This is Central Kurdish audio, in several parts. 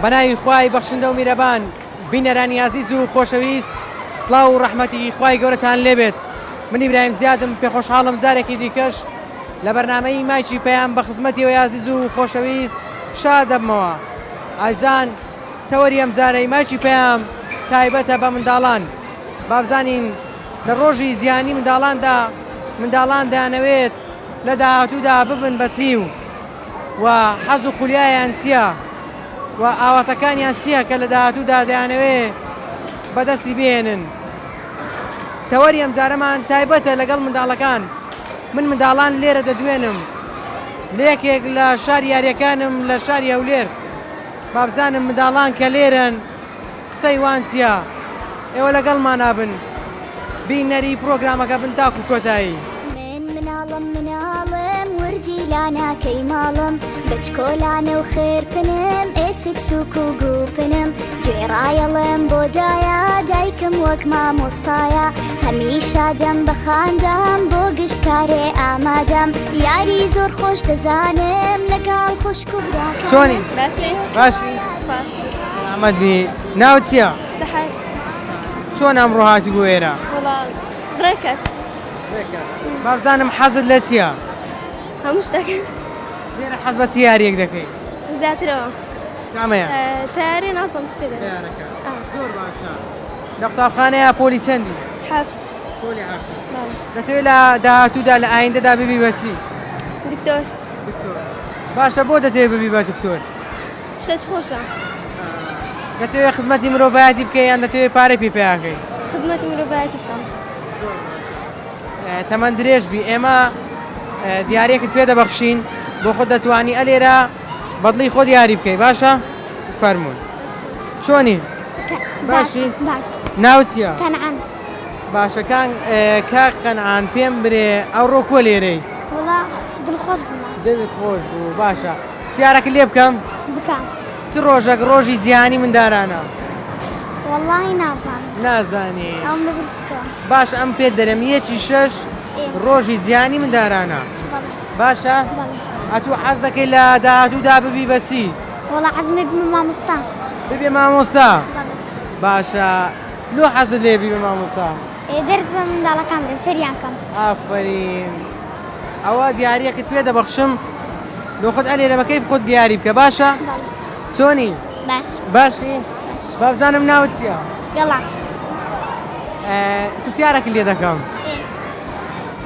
بەناوی خوای بەخشندە و میرەبان بینەرانی ئازیز و خۆشەویست سڵاو و ڕەحمەتی خوای گەورەتان لێبێت من ئیبراهیم زیادم پێخۆشحاڵم جارێکی دیکەش لە بەرنامەی مایکی پەیام بە خزمەتی ئێوەی ئازیز و خۆشەویست شاد دەبمەوە ئازیزان تەوەری ئەمجارەی مایکی پەیام تایبەتە بە منداڵان بابزانین لە ڕۆژی جیهانی منداڵاندا منداڵان دەیانەوێت لە داهاتوودا ببن بە چی و و حەز و خولیایان چییە و ئاواتەکانیان چییە کە لە داهاتوودا دەیانەوێت بەدەستی بهێنن. تەوەری ئەمجارەمان تایبەتە لەگەڵ منداڵەکان، من منداڵان لێرە دەدوێنم لە یەکێک لە شاری یارییەکانم لە شاری هەولێر، بابزانم منداڵان کە لێرەن قسەی وان چیە؟ ئێوە لەگەڵمانا بن بینەری پرۆگرامەکە بن تاکو کۆتایی. من مناڵم مناڵم وردی لاناکەی ماڵم بچکۆلانە و خرپنم ئێسک سوک و گوپنم گوێ ڕایەڵم بۆ دایە دایکم وەک مامۆستایە هەمیشە دەم بە خاندام بۆ گشت کارێ ئامادەم یاری زۆر خۆش دەزانم لەگەڵ خوشک و براکانم. چۆنی؟ باشی باشی؟ سپاس. سەلامەت بی ناوت چییە؟ سەحەر. چۆن ئەمڕۆ هاتی بۆ ئێرە؟ وەڵا ڕێکەت. ڕێکەت. بابزانم حەزت لە چییە؟ هەموو شتێک. لێرە حەز بە چ یارییەک دەکەی؟ زیاترەوە. کامەیە؟ تەیارەی نازانم چ پێ دەڵێن. تەیارەکە. زۆر باشە. لە قوتابخانەیە پۆلی چەندی؟ حەفت. پۆلی حەفت. دەتەوێت لە داهاتوودا لە ئایندەدا ببی بە چی؟ دکتۆر. دکتۆر. باشە بۆ دەتەوێت ببی بە دکتۆر؟ شتێک خۆشە. دەتەوێت خزمەتی مرۆڤایەتی بکەی یان دەتەوێت پارەی پێ پەیاکەی؟ خزمەتی مرۆڤایەتی بکەم. تەمەن درێژ بی ئێمە دیارێکت پێ دەبەخشین بۆ خۆت دەتوانی ئەلێرە بەدڵی خۆت یاری بکەی باشە فەرمونون چۆنی باشی باش ناوت چییە؟ کەنعان باشە کان کاک قەنعان پێم برێ ئەوڕۆ کوە لێرەی؟ وەڵا دڵخۆش بووم. دڵت خۆش بوو باشە پرسیارەکە لێ بکەم؟ بکە. چ ڕۆژەک ڕۆژی جیهانی مندارانە؟ وەڵاهی نازانم. نازانی. ئەوم لە بیر کردووە. باشە ئەم پێت دەرێم یەکی شەش ڕۆژی جیهانی مندارانە. بەڵێ. باشە؟ بەڵێ. ئەتوو حەز دەکەی لە داهاتوودا ببی بە چی؟ وەڵا حەزم لێ ببمە مامۆستا. ببیە مامۆستا؟ بەڵێ. باشە لۆ حەزت لێیە ببی بە مامۆستا؟ ئێ دەرس بە منداڵەکان بدەم فێریان کەم. ئافەرین ئەوە دیاریەکت پێ دەبەخشم لۆ خۆت ئەلێرە بە کەیف خۆت دیاری بکە باشە؟ بەڵێ. چۆنی؟ باش. باشی؟ با بزانم ناوت چییە؟ گەڵا. پرسیارێکت لێ دەکەم.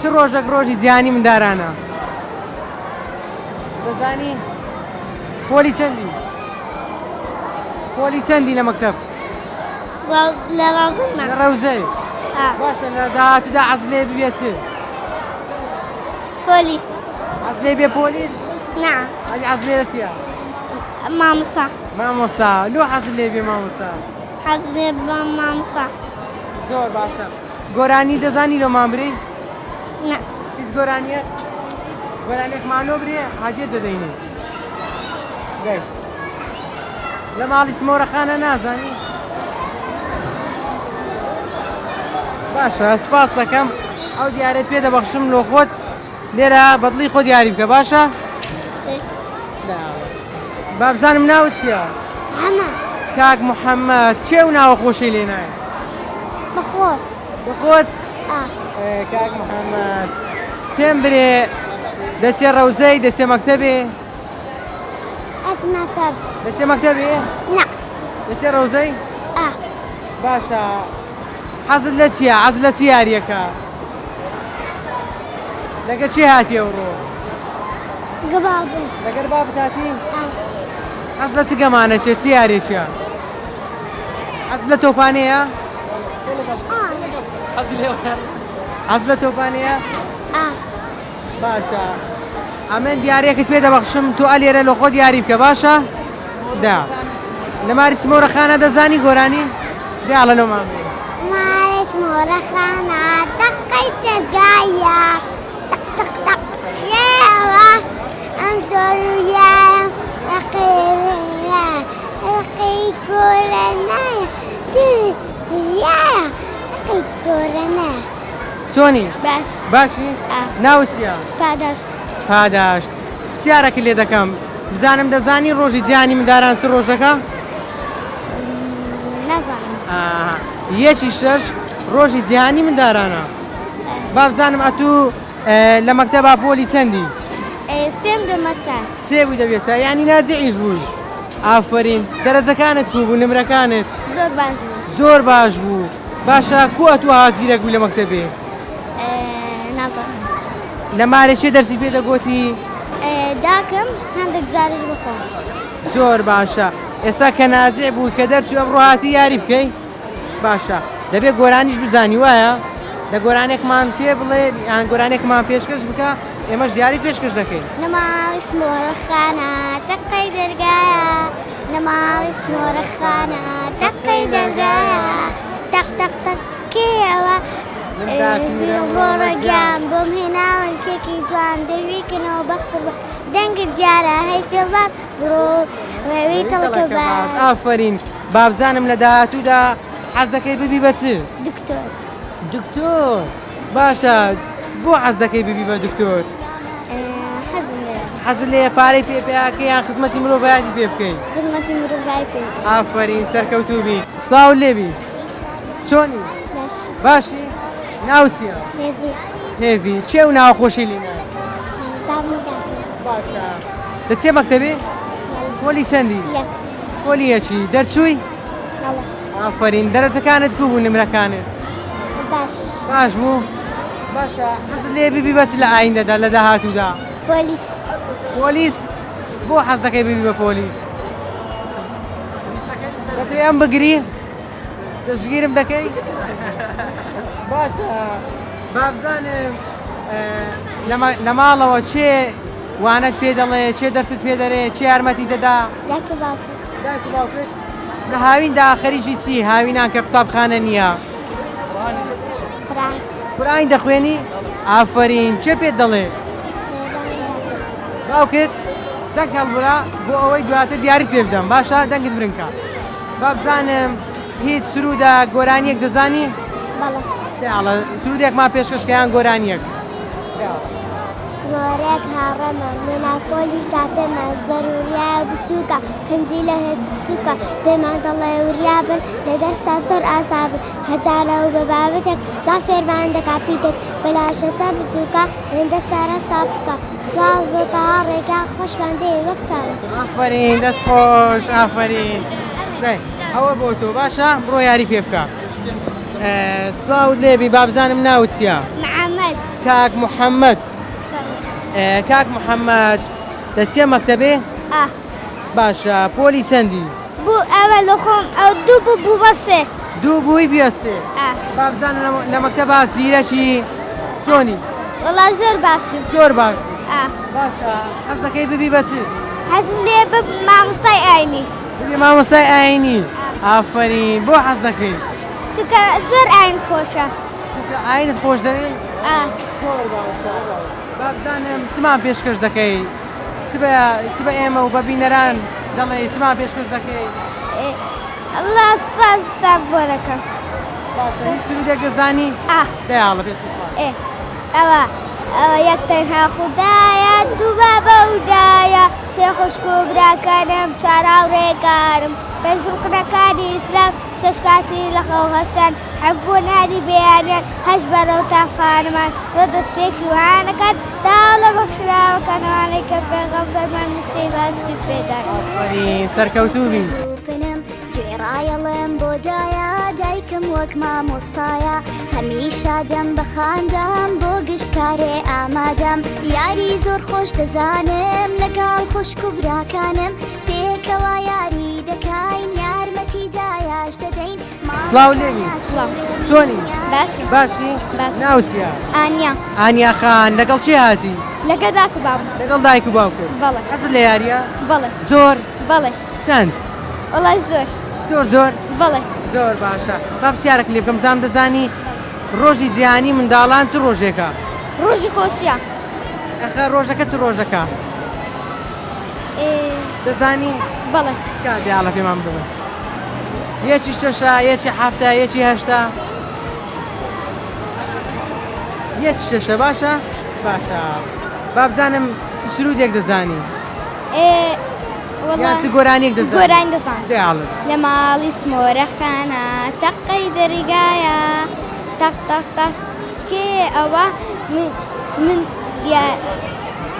چ ڕۆژێک ڕۆژی جیهانی مندارانە؟ دەزانی؟ پۆلی چەندی؟ پۆلی چەندی لە مەکتەب؟ لە ڕەوزەی لە ڕەوزەی باشە لە داهاتوودا حەز لێ ببێ چ؟ پۆلیس. حەز لێ بێ پۆلیس؟ نا. ئەدی حەز لێ چییە؟ مامۆستا. مامۆستا لۆ حەز لێ بێ مامۆستا؟ حەز لێ بم مامۆستا. زۆر باشە گۆرانی دەزانی لۆمان برێی؟ نا. هیچ گۆرانیەک؟ گۆرانیەکمان لۆ برێ هەدیەت دەدەینێ. دەی. لە ماڵی سمۆرەخانە نازانی؟ باشە سپاس دەکەم ئەو دیارەت پێ دەبەخشم لۆ خۆت لێرە بەدڵی خۆت یاری بکە باشە؟ با بزانم ناوت چییە؟ محەممەد. کاک محەممەد کێ و ناوە خۆشەی لێ نایە؟ بەخۆت. بەخۆت؟ کاک محەممەد پێم برێ دەچێ ڕەوزەی دەچێ مەکتەبێ؟ ئەچ مەکتەب. دەچێ مەکتەبێ؟ نا. دەچێ ڕەوزەی؟ ئا. باشە حەزت لە چییە؟ حەزت لە چ یارییەکە؟ لەگەر چێ هاتی ئەوڕۆ؟ لەگەر بابم. لەگەر بابت هاتی؟ حەز لە چ گەمانە چێ چ یاریەکە؟ حەز لە تۆپانەیە؟ حەز لە تۆپانەیە؟ باشە ئەمن دیارەکەت پێ دەبەخشم تۆ ئەلێرە لە خۆت یاری بکە باشە؟ دا لە ماری سمۆرەخانە دەزانی گۆرانی؟ دیاڵە لۆمان بێ. ماری سمۆرەخانە دەقەی جێگایە تق تق تق شێوە ئەم زۆر و یارم ئەقیرە ئەقی کۆرەنایە تریایە ئەقی کۆرەنایە. چۆنی؟ باش. باشی؟ ئا. ناوت چییە؟ پاداشت. پاداشت. پرسیارێکت لێ دەکەم بزانم دەزانی ڕۆژی جیهانی منداران چ ڕۆژەکە؟ ئاها یەکی شەش ڕۆژی جیهانی مندارانە. بابزانم ئەتوو لە مەکتەبا پۆلی چەندی؟ سێم دەمە چار. سێ بووی دەبێت چار یانی ناجعیش بووی. ئافەرین دەرەجەکانت کو بوو نمرەکانت؟ زۆر باش بوو. زۆر باش بوو. باشە کو ئەتوو ها زیرەک بووی لە مەکتەبێ؟ نازانم. لە مارێ چێ دەرسی پێ دەگۆتی؟ داکم هەندێک جاریش بخۆم. زۆر باشە ئێستا کە ناجع بووی کە دەرچووی ئەمڕۆ هاتی یاری بکەی؟ باشە دەبێ گۆرانیش بزانی وایە؟ دە گۆرانێکمان پێ بڵێ یان گۆرانێکمان پێشکەش بکە ئێمەش دیاریت پێشکەش دەکەین. لە ماڵی سمۆرە خانە تەقەی دەرگایە لە ماڵی سمۆرە خانە تەقەی دەرگایە تەق تەق تەق کێیە ئەوە ڕۆڵە گیان بۆم هێناون کێکی جوان دەویکەنەوە بە قوربان دەنگت دیارە هەی فێڵباز بڕۆ ڕێوی تەڵکە باز. ئافەرین بابزانم لە داهاتوودا حەز دەکەی ببی بە چ؟ دکتۆر. دکتۆر باشە بۆ حەز دەکەی ببی بە دکتۆر؟ حەزم لێیە. حەزت لێیە پارەی پێ پەیاکەی یان خزمەتی مرۆڤایەتی پێ بکەی؟ خزمەتی مرۆڤای پێ بکەم. ئافەرین سەرکەوتوو بی. سڵاوت لێبی چۆنی؟ باش. باشی؟ ناوت چییە؟ هێڤی. هێڤی کێ ئەو ناوە خۆشەی لێ ناوی؟ بابم و داکم. باشە دەچیە مەکتەبێ؟ پۆلی چەندی؟ یەک. پۆلی یەکی دەرچووی؟ بەڵێ. ئافەرین دەرەجەکانت کو بوو نمرەکانت؟ باش. باش بوو؟ باشە حەزت لێیە ببی بە چ لە ئایندەدا لە داهاتوودا؟ پۆلیس. پۆلیس؟ بۆ حەز دەکەی ببی بە پۆلیس؟ دەتەوێ ئەم بگری؟ دەستگیرم دەکەی؟ باشە بابزانم لە ماڵەوە چێ وانەت پێ دەڵێ چێ دەرست پێ دەرێ چێ یارمەتی دەدا؟ دایک و باوکم. دایک و باوکت لە هاویندا خەریکی چی هاوینان کە قوتابخانە نییە؟ قورئان. قورئان دەخوێنی؟ ئافەرین کێ پێت دەڵێ؟ باوکت؟ دەنگ هەڵبرا بۆ ئەوەی دواتر دیاریت پێ بدەم باشە دەنگت برنکە با بزانم هیچ سروودە گۆرانیەک دەزانی؟ بەڵێ. دەیاڵە سروودێکمان پێشکەش کە یان گۆرانیەک. سمۆرەک هاڕەمان لە ناپۆلی تا پێمان زەروریایە بچووکە قنجیلە هێسک سووکە پێمان دەڵێ وریابن لە دەرسا زۆر ئازابن هەجارە و بە بابەتێک زا فێرمان دەکا پیتێک بەلاشە چا بچووکە هێندە چارە چاپ بکە سواز بۆ تەوا ڕێگا خۆشمان دێ وەک چاوت. ئافەرین دەست خۆش ئافەرین دەی ئەوە بۆ تۆ باشە بڕۆ یاری پێ بکە سڵاوت لێبی بابزانم ناوت چییە؟ محەممەد. کاک محەممەد کاک محەممەد دەچیە مەکتەبێ؟ ئا. باشە پۆلی چەندی؟ بوو ئەوە لە خۆم ئەو دوو بوو بوو بە سێ. دوو بووی بیە سێ. ئا. بابزانم لە مەکتەبا زیرەکی چۆنی؟ وەڵا زۆر باشم. زۆر باشی. ئا. باشە حەز دەکەی ببی بە چ؟ حەزم لێیە ببم مامۆستای ئاینی. ببی مامۆستای ئاینی؟ ئافەرین بۆ حەز دەکەی؟ چونکە زۆر ئاین خۆشە. چونکە ئاینت خۆش دەوێ؟ ئا. زۆر باشە با بزانم چمان پێشکەش دەکەی؟ چ بە چ بە ئێمە و بە بینەران دەڵێی چمان پێشکەش دەکەی؟ ئەڵا سوپاستان بۆ دەکەم. باشە هیچ سروودێک دەزانی؟ ئا. دەیاڵە پێشکەشمان. ئێ ئەوە ئەوە یەک تەنها خودایە دوو بابە و دایە سێ خوشک و براکانم چوار هاوڕێکانم پێنج ڕوکنەکانی ئیسلام شەش کاتی لە خەو هەستان حەفت بۆ نانی بەیانیان هەشت بەرەو تاقانمان بۆ دەستپێکی وانەکان داوا لە بەخشراوەکان ئەوانەی کە پێغەمبەرمان مژدەی باشتر پێدان. ئافەرین سەرکەوتوو بی. گوپنم گوێڕایەڵم بۆ دایە دایکم وەک مامۆستایە هەمیشە دەم بە خاندام بۆ گشت کارێ ئامادەم یاری زۆر خۆش دەزانم لەگەڵ خوشک و براکانم پێکەوە یاری دەکاین یارمەتی دایاش دەدەین سڵاو لێبی سڵاو. چۆنی باشم. باشی باشم. ناوت چییە ئانیا. ئانیا خان لەگەڵ کێ هاتی لەگەڵ دایک و باوکم. لەگەڵ دایک و باوکت بەڵێ. حەزت لە یارییە بەڵێ. زۆر بەڵێ. چەند وەڵای زۆر. زۆر زۆر بەڵێ. زۆر باشە با پرسیارێک لێ بکەم زام دەزانی ڕۆژی جیهانی منداڵان چ ڕۆژێکە ڕۆژی خۆشیە. ئەخە ڕۆژەکە چ ڕۆژەکە دەزانی بەڵێ. کا دیاڵە پێمان بڵێ یەکی شەشە یەکی حەفتە یەکی هەشتا یەکی شەشە باشە باشە با بزانم چ سرودێک دەزانی ئێ. یان چ گۆرانیەک دەزانی؟ گۆرانی دەزانم. دەیاڵێ. لە ماڵی سمۆرە خانە تەقەی دەرگایە تەق تەق تەق کێ ئەوە من من یا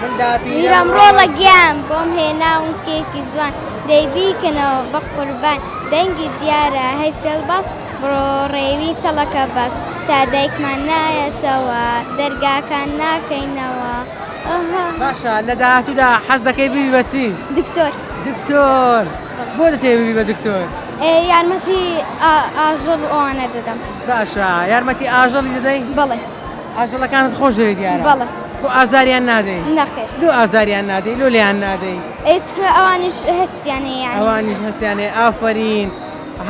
من داپیرەم میرەم ڕۆڵە گیان بۆم هێناون کێکی جوان دەی بیکەنەوە بە قوربان دەنگی دیارە هەی فێڵباز بڕۆ ڕێوی تەڵەکە بەس تا دایکمان نایەتەوە دەرگاکان ناکەینەوە. باشە لە داهاتوودا حەز دەکەی ببی بە چی؟ دکتۆر. دکتۆر بۆ دەتەوێ ببی بە دکتۆر؟ یارمەتی ئاژەڵ و ئەوانە دەدەم. باشە یارمەتی ئاژەڵی دەدەی؟ بەڵێ. ئاژەڵەکانت خۆش دەوێت دیارە؟ بەڵێ. خۆ ئازاریان نادەی؟ نەخێر. لۆ ئازاریان نادەی؟ لۆ لێیان نادەی؟ ئێ چونکە ئەوانیش هەستیان هەیە یانی. ئەوانیش هەستیان هەیە ئافەرین.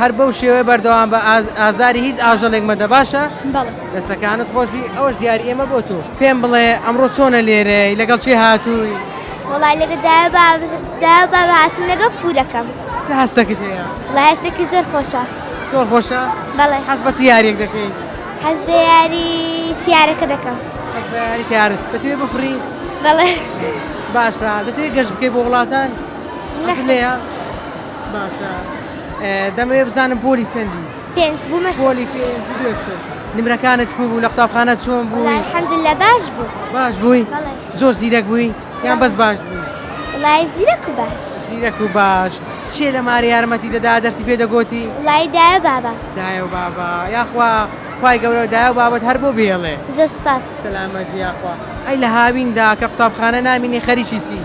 هەر بەو شێوەیە بەردەوام بە ئازاری هیچ ئاژەڵێک مەدە باشە؟ بەڵێ. دەستەکانت خۆش بی ئەوەش دیاری ئێمە بۆ تۆ. پێم بڵێ ئەمڕۆ چۆنە لێرەی لەگەڵ کێ هاتووی؟ وەڵای لەگەڵ دایە باب دایە و بابە هاتووم لەگەڵ پوورەکەم. چ هەستەکت هەیە؟ وەڵای هەستێکی زۆر خۆشە. زۆر خۆشە؟ بەڵێ. حەز بە چ یاریەک دەکەی؟ حەز بە یاری تیارەکە دەکەم. حەز بە یاری تیارە دەتەوێ بفڕی؟ بەڵێ. باشە دەتەوێ گەشت بکەی بۆ وڵاتان؟ حەزت لێیە؟ باشە دەمەوێ بزانم پۆلی چەندی؟ پێنج بوومە شەش. پۆلی پێنج بووە شەش. نمرەکانت کو بوو لە قوتابخانە چۆن بووی؟ وەڵای الحمدللە باش بوو. باش بووی؟ بەڵێ. زۆر زیرەک بووی یان بەس باش بووی؟ وەڵای زیرەک و باش. زیرەک و باش. کێ لە مارێ یارمەتی دەدا دەرسی پێ دەگۆتی؟ وەڵای دایە و بابە. دایە و بابە. یاخوا خوای گەورە دایە و بابت هەر بۆ بهێڵێ. زۆر سوپاس. سەلامەت بی یاخوا. ئەی لە هاویندا کە قوتابخانە نامینی خەریکی چی؟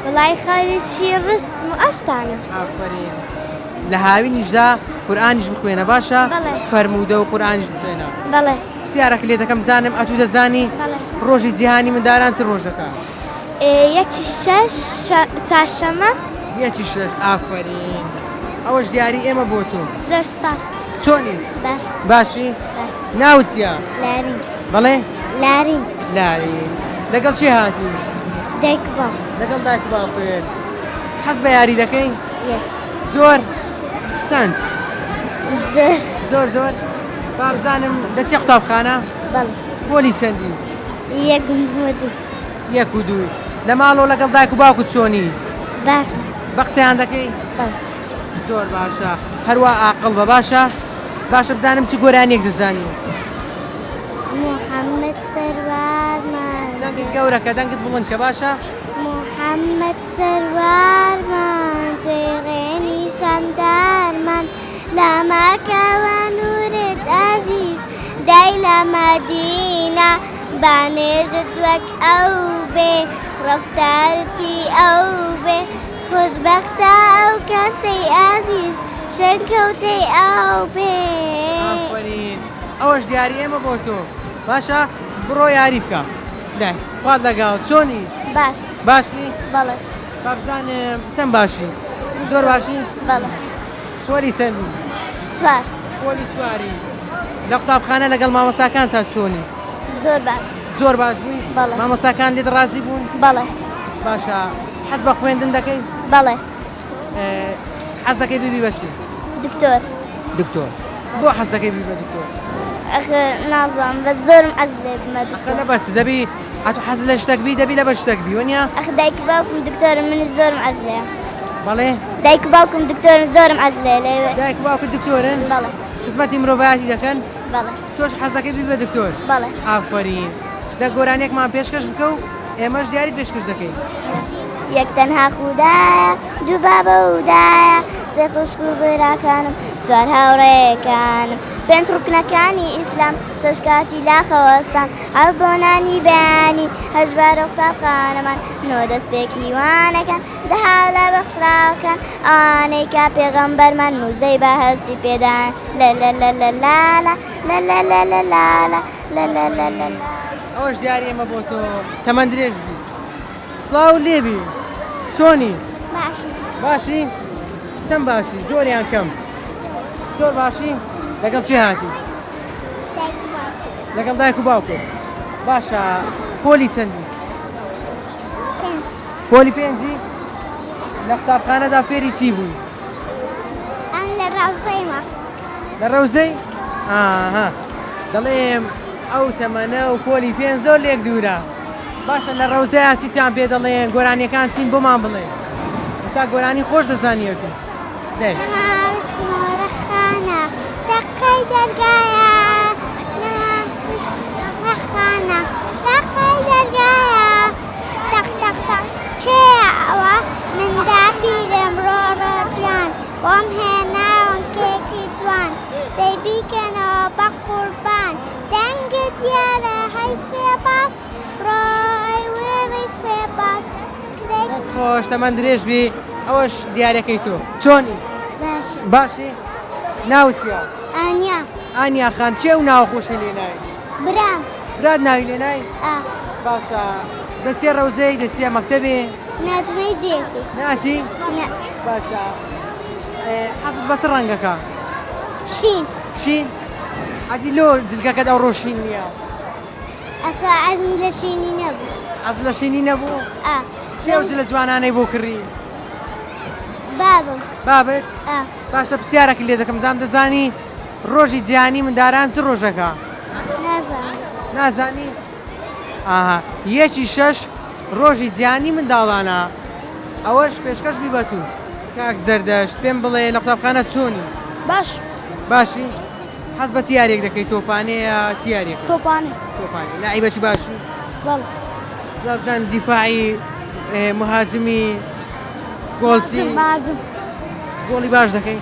وەڵای خەریکی ڕسم و ئەشتانم. ئافەرین لە هاوینیشدا قورئانیش بخوێنە باشە؟ بەڵێ. فەرموودە و قورئانیش بخوێنە. بەڵێ. پرسیارەک لێ دەکەم بزانم ئەتوو دەزانی؟ بەڵێ. ڕۆژی جیهانی منداران چ ڕۆژەکە؟ یەکی شەش چوارشەممە. یەکی شەش ئافەرین ئەوەش دیاری ئێمە بۆ تۆ. زۆر سوپاس. چۆنی؟ باش. باشی؟ باش. ناوت چییە؟ لارین. بەڵێ؟ لارین. لارین. لەگەڵ کێ هاتی؟ دایک و باوک. لەگەڵ دایک و باوکت. حەز بە یاری دەکەی؟ یەس. زۆر؟ چەند؟ زۆر. زۆر زۆر؟ با بزانم دەچی قوتابخانە؟ بەڵێ. پۆلی چەندی؟ یەک و دوو. یەک و دوو. لە ماڵەوە لەگەڵ دایک و باوکت چۆنی؟ باشم. بە قسەیان دەکەی؟ بەڵێ. زۆر باشە هەروا ئاقڵ بە باشە باشە بزانم چ گۆرانیەک دەزانی. محمد سەروارمان دەنگت گەورەکە دەنگت بڵند کە باشە. محمد سەروارمان تێڕێ نیشاندارمان لە مەکەوە نورت ئازیز دای لە مەدینە با نوێژت وەک ئەو بێ ڕەفتارت هی ئەو بێ خۆشبەختە ئەو کەسەی ئازیز شوێنکەوتەی ئەو بێ. ئافەرین ئەوەش دیاری ئێمە بۆ تۆ باشە بڕۆ یاری بکە دای خوات لەگەڵ چۆنی؟ باش. باشی؟ بەڵێ. با بزانم چەند باشی؟ زۆر باشی؟ بەڵێ. پۆلی چەندی؟ چوار. پۆلی چواری. لە قوتابخانە لەگەڵ مامۆستاکانتا چۆنی؟ زۆر باش. زۆر باش بووی؟ بەڵێ. مامۆستاکان لێت ڕازی بوون؟ بەڵێ. باشە حەز بە خوێندن دەکەی؟ بەڵێ. حەز دەکەی ببی بە چی؟ دکتۆر. دکتۆر. بۆ حەز دەکەی ببی بە دکتۆر؟ ئەخ نازانم بەس زۆرم حەز لێ بمە دکتۆر. ئەخ لەبەر چ دەبی ئەتو حەز لە شتەک بی دەبی لەبەر شتەک بی وەنیە؟ ئەخ دایک و باوکم دکتۆرن منیش زۆرم حەز لێیە. بەڵێ؟ دایک و باوکم دکتۆرن زۆرم حەز لێیە لێ. دایک و باوکت دکتۆرن؟ بەڵێ. خزمەتی مرۆڤایەتی دەکەن؟ بەڵێ. تۆش حەز دەکەی ببی بە دکتۆر؟ بەڵێ. ئافەرین. دە گۆرانیەکمان پێشکەش بکە و ئێمەش دیاریت پێشکەش دەکەین. یەک تەنها خودایە، دوو بابە و دایە، سێ خوشک و براکانم، چوار هاوڕێکانم، پێنج ڕوکنەکانی ئیسلام، شەش کاتی لاخەوەستان، حەوت بۆ نانی بەیانی، هەشت بارە قوتابخانەمان، نۆ دەستپێکی وانەکان، دە هاولە بەخشراوەکان، ئەوانەی کە پێغەمبەرمان موژدەی بەهەشتی پێدان، لە لە لە لە لا لا لە لە لە لە لا لا لە لە لە لە لا. ئەوەش دیاری ئێمە بۆ تۆ تەمەن درێژ بی. سڵاو لێبی چۆنی؟ باشم. باشی؟ چەند باشی؟ زۆر یان کەم؟ زۆر باشی؟ لەگەڵ چی هاتی؟ دایک و باوکم. لەگەڵ دایک و باوکت. باشە پۆلی چەندی؟ پێنج. پۆلی پێنجی؟ لە قوتابخانەدا فێری چی بووی؟ ئەم لە ڕەوزەیمە. لە ڕەوزەی؟ ئاها دەڵێم ئەو تەمەنە و پۆلی پێنج زۆر لێک دوورە. باشە لە ڕەوزەیا چیتان پێ دەڵێن گۆرانیەکان چین بۆمان بڵێ. ئێستا گۆرانی خۆش دەزانی ئەتوو. دەی. نەماویست مۆرەخانە تەقەی دەرگایە نەماویست مۆرەخانە تەقەی دەرگایە تەق تەق تەق کێیە ئەوە من داپیرم ڕۆڕە گیان بۆم هێناون کێکی جوان دەی بیکەنەوە بە قوربان دەنگت دیارە هەی فێباز ڕۆ ئەی وێڕی فێباز دەست خۆش تەمەن درێژ بی ئەوەش دیارەکەی تۆ چۆنی باشم باشی ناوت چیە؟ ئانیا ئانیا خان کێ ئەو ناوە خۆشەی لێ ناوی؟ برام برات ناوی لێ نای؟ ئا باشە دەچیە ڕەوزەی دەچیە مەکتەبێ؟ ناچمەی جێکی ناچی؟ نا باشە حەزت بە چ ڕەنگەکە؟ شین شین؟ ئەدی لۆ جلکەکەت ئەوڕۆ شین نییە؟ ئەخە عەزم لە شینی نەبوو. عەزت لە شینی نەبوو؟ ئا. کێ ئەو جلە جوانانەی بۆ کڕی؟ بابم. بابت؟ ئا. باشە پرسیارێکت لێ دەکەم زام دەزانی ڕۆژی جیهانی منداران چ ڕۆژەکە؟ نازانم. نازانی؟ ئاها یەکی شەش ڕۆژی جیهانی منداڵانە ئەوەش پێشکەش بی بە تو. کاک زەردەشت پێم بڵێ لە قوتابخانە چۆنی؟ باش. باشی؟ حەز بە چ یاریەک دەکەی تۆپانێ یا چ یاریەکە؟ تۆپانێ. تۆپانێ لاعیبەکی باشی؟ بەڵێ. جا بزانم دیفاعی مهاجمی گۆڵچی؟ مهاجم. گۆڵی باش دەکەی؟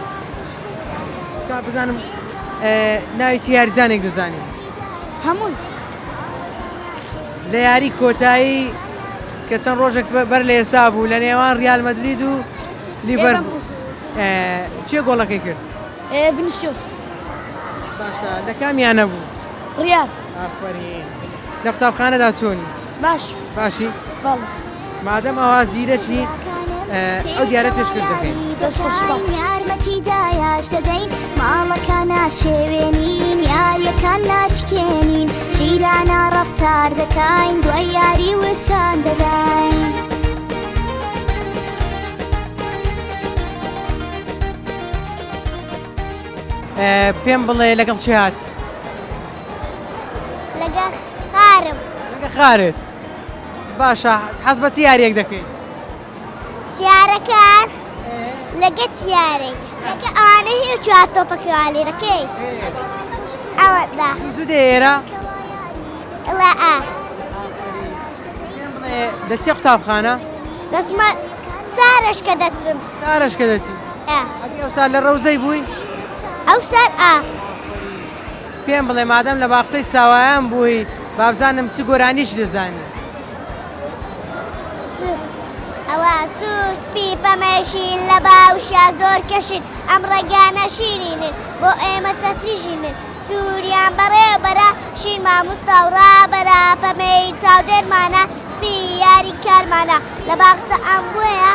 تا بزانم ناوی چ یاریزانێک دەزانی؟ هەمووی. لە یاری کۆتایی کە چەند ڕۆژێک بەر لە ئێستا بوو لە نێوان ریال مەدرید و لیڤەرپوول کێ گۆڵەکەی کرد؟ ڤینیسیۆس. باشە لە کام یانە بوو؟ ڕیال. ئافەرین. لە قوتابخانەدا چۆنی؟ باش. باشی؟ بەڵێ. مادەم ئەوا زیرەکی ئەو دیارەت پێشکەش دەکەین. دەست خۆش سوپاس. یارمەتی دایاش دەدەین ماڵەکان ناشێوێنین یاریەکان ناشکێنین ژیرانە ڕەفتار دەکاین دوای یاری وچان دەداین. پێم بڵێ لەگەڵ چێ هاتی؟ لەگەڵ خارم. لەگە خارت باشە حەز بە چ یاریەک دەکەی؟ سیارەکان لەگە تیارەی لەگە ئەوانە هی چوار تۆپەکەوان لێ دەکەی ئەوە دا زوو دێ ئێرە؟ ئەڵێ ئا. پێم بڵێ دەچیە قوتابخانە؟ دەچمە سارەش کە دەچم. سارەش کە دەچی؟ ئا. ئەدی ئەوسا لە ڕەوزەی بووی؟ ئەوسار ئا. پێم بڵێ مادەم لە باخچەی ساوایان بووی بابزانم چ گۆرانیش دەزانی؟ ئەوە سوور سپی پەمەی شین لە باوشیا زۆر کەشین ئەم ڕەنگانە شیرینن بۆ ئێمە چەتری ژینن سووریان بەڕێوەبەرە شین ماموستا و ڕابەرە پەمەیی چاودێرمانە سپی یاری کارمانە لە باخچە ئەم بۆیە.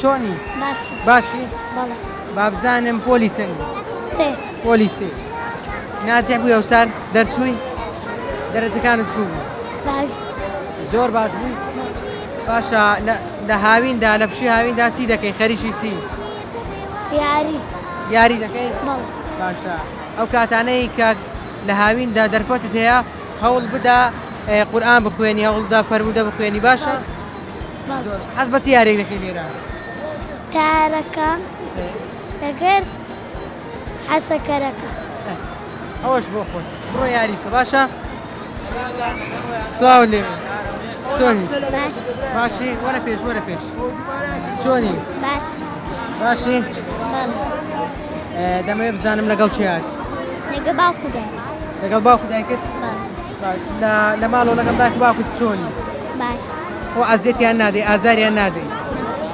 چۆنی؟ باشم. باشی؟ بەڵێ. بابزانم پۆلی چەندی؟ سێ. پۆلی سێ. ناجح بووی ئەوسار دەرچووی؟ دەرەجەکانت کوو بوو؟ باش. زۆر باش بووی؟ باشە لە هاویندا لە پشووی هاویندا چی دەکەی خەریکی چی؟ یاری. یاری دەکەی؟ بەڵێ. باشە ئەو کاتانەی کە لە هاویندا دەرفەتت هەیە هەوڵ بدە قورئان بخوێنی هەوڵ بدە فەرموودە بخوێنی باشە؟ بەڵێ. حەز بە چ یاریەک دەکەی لێرە؟ تارەکە لەگەر حەسەکەرەکە. ئەوەش بۆ خۆت بڕۆ یاری بکە باشە؟ سڵاو لێ چۆنی؟ باش. باشی وەرە پێش وەرە پێش چۆنی؟ باش. باشی؟ بەڵێ. دەمەوێت بزانم لەگەڵ چی هاتی؟ لەگەڵ باوک و دایک. لەگەڵ باوک و دایکت؟ بەڵێ. لە ماڵەوە لەگەڵ دایک و باوکت چۆنی؟ باش. خۆ ئەزیەتیان نادەی ئازاریان نادەی